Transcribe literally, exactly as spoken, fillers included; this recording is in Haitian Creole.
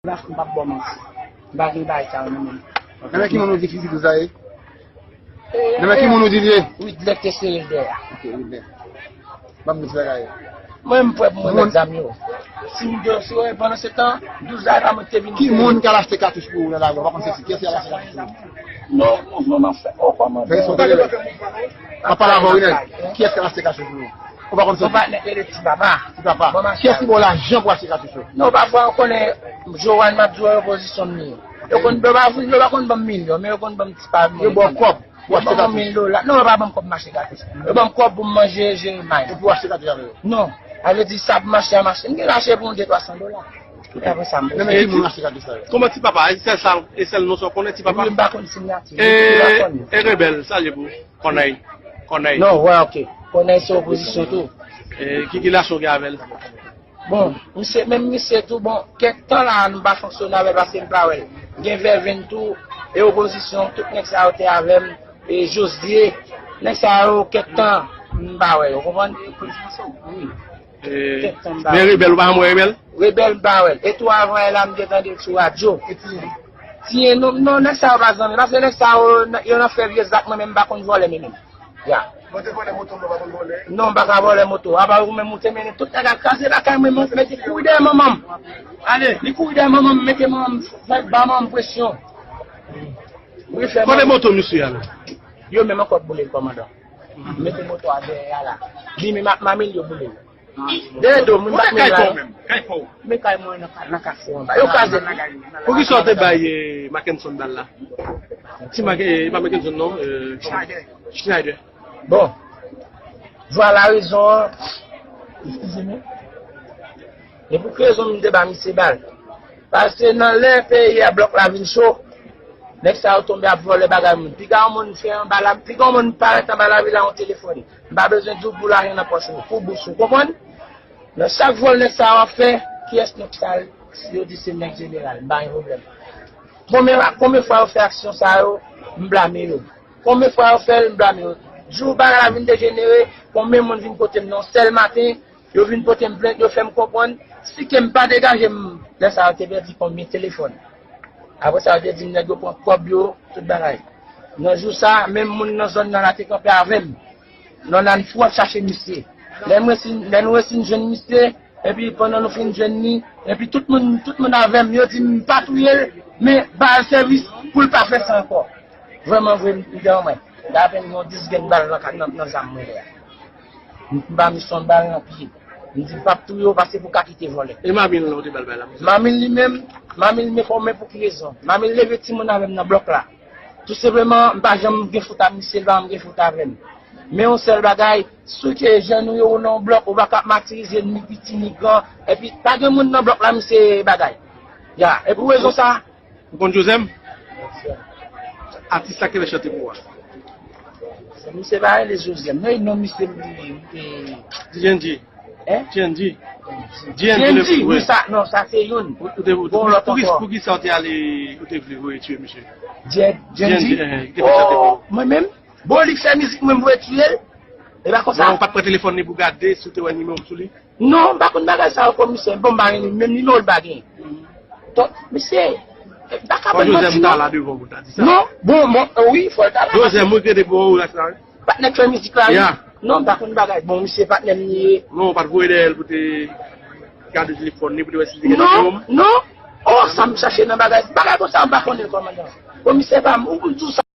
Laf m p ap ba w manti. M pa gen bagay sa yo nan men m. Nan men ki moun ou di Fifi Douz la ye? Nan men ki moun ou di l ye? Widlè k te sere l dèyè a. Ok, Widlè. Ban m di bagay yo. Mwen, m prè pou mwen mèt zam yo. Si m te sou pandan se tan, Douz la, e pa mwen ki te vin. Ki moun k al achte katouch pou ou nan lari a? Ou pa konn se ki? Kiyès ki al achte katouch pou ou? Non, mouvman m ap fè. O, kòman? Fè responsab. M ap pale avè w, Rinel. Kiyès k al achte katouch pou ou? Ou pa konn se ki? Yon patnè k rele Ti Papa. Ti Papa. Kiyès ki ba w lajan pou achte katouch yo? Non, pafwa, ou konnen, Joanne, m ap di w, opozisyon m ye. Yo konn, yo pa, yo pa konn ban m milyon, men yo konn ban m ti pa. Yo ba w kòb. Pou achte katouch. Mil dola. Non, yo pa ban m kòb m achte katouch. Yo ban m kòb pou m manje, jere may. Epi w achte katouch avè yo? Non. Sa vle di sa pou m achte a, m achte. M gen lache pou yon de twa san dola. Epi apre sa, m... Nan men ki moun achte katouch sa yo? Kòman Ti Papa? E sèl sa, e sèl non sa w konnen, Ti Papa? Wi, m pa konn sinyati. E, e Rebèl, salye pou Kònèy. Kònèy. Non, wè, ok. Kònèy se opozisyon tou. E ki, ki relasyon w gen avè l? Bon, misye, menm misye tou, bon, kèk tan la, m pa fonksyone avè l paske m pa wè l. Gen Vèvenn tou, e opozisyon, tout nèg sa yo te avè m, e Josdie, nèg sa yo, kèk tan, m pa wè yo, konprann? Wi. E, kèk tan, m pa wè l. Men Rebèl, ou pa janm wè Rebèl? Rebèl, m pa wè l. E tou avan yè la, m te tande l sou radyo. Tiyen, non, non, nèg sa yo pa zanmi, paske nèg sa yo, yo nan fè vye zak, mwen menm, m pa konn vòlè, men menm. Ya. Mwen te vòlè moto, mwen pa konn vòlè. Non, m pa ka vòlè moto. Apa ou menm ou te mennen tout nèg al kraze lakay mwen, mwen mete kouri dèyè manman m. Ale, li kouri dèyè manman m, mete manman m, fè ba manman m presyon. Wi, fè... Kote moto misye a la? Yo menm ankò boule l, kòmandan. Mete moto a dèyè a la. Li menm ak manmi l yo boule l. Dèyè do m, m pa t menm la. Kote kay pa w menm? Kay pa w? Men kay mwen nan ka-, nan kafou anba. Yo kraze l. Poukisa w te bay, eh, Mackenson bal la? Ti Mac-, eh, pa Mackenson non, eh, Schneider. Schneider. Bon, vwala rezon an. Eskize m. E pou ki rezon m te ba misye bal? Paske nan lè peyi a blòk la vin cho, nèg sa yo tonbe ap vòlè bagay moun. Piga yon moun fè anba la, piga yon moun parèt anba lavi la yon telefòn. M pa bezwen di w pou lajan nan pòch ou, pou bous ou, konprann? Nan chak vòl nèg sa yo ap fè, kiyès nèg sa yo? Yo di se nèg jeneral, m pa gen pwoblèm. Konbyen, konbyen fwa yo fè aksyon sa yo, m blame yo. Konbyen fwa yo fè l, m blame yo. Jou bagay la vin dejenere, konbyen moun vin kote m nan yon sèl maten, yo vin pote m plent, yo fè m konprann, si ke m pa degaje m, lè sa yo te pèdi konbyen telefòn. Apre sa, yo te di m nèg yo pran kòb yo, tout bagay. Nan jou sa, menm moun nan zòn nan la te kanpe avè m. Nan nan fou ap chache misye. Lè n resi, lè nou resi n jwenn misye, epi pandan nou fin jwenn li, epi tout moun, tout moun avè m, yo di m pa touye l, men ba l sèvis pou l pa fè sa ankò. Vrèman vre, m te anmwey. Gen apèn yon dis grenn bal nan, nan, nan zam mwen lè a. M ba misye yon bal nan pye. M di m p ap touye w paske pou w ka kite vòlè. E manmi l non, ou te ba l bal la? Manmi l li menm, manmi l men fò men pou ki rezon? Manmi l leve timoun avè m nan blòk la. Tou senpleman, m pa janm gen fout ak misye, l pa janm gen fout avè m. Men yon sèl bagay, si w te jèn ou ye ou nan yon blòk, ou pa ka ap matirize ni piti ni gran, epi pa gen moun nan blòk la, misye bagay. Ya, e pou rezon sa. Ou konn Jozèm? Atis la ki te chante pou ou a. Misye pa rele Jozèm. Non, non, misye, e, Djendji. Hein? Djendji. Djendji, wi, sa, non, sa se youn. Ou, ou te, ou te, gon lòt pou ki, ankò. Pou ki sa ou te ale, ou te vle voye tiye misye? Djendji? Djendji, eh, ki te chante pou ou. Oh, mwen menm? Bon, li fè mizik mwen voye tiye l. E pa konsa. Non, ou pa t pran telefòn li pou gade si w te wè nimewo sou li? Non, m pa konn bagay sa yo, komisè. Bon, m pa gen menm nimewo l pa gen. Donk, misye, m pa ka ban l manti, non. Jozèm ta la devan w pou ta di sa. Non, bon, bon, wi, fò l ta la. Jozèm, mwen ki te pou ou la sa. Patnè k fè mizik la, wi. Ya. Non, m pa konn bagay. Bon, misye patnè m li ye. Non, ou pa t voye dèyè l pou te gade telefòn li, pou te wè si li te gen nimewo m? Non, non. Oh, sa m chache nan bagay. Bagay konsa, m pa konnen, kòmandan. Komisè pa m, ou, ou di w sa.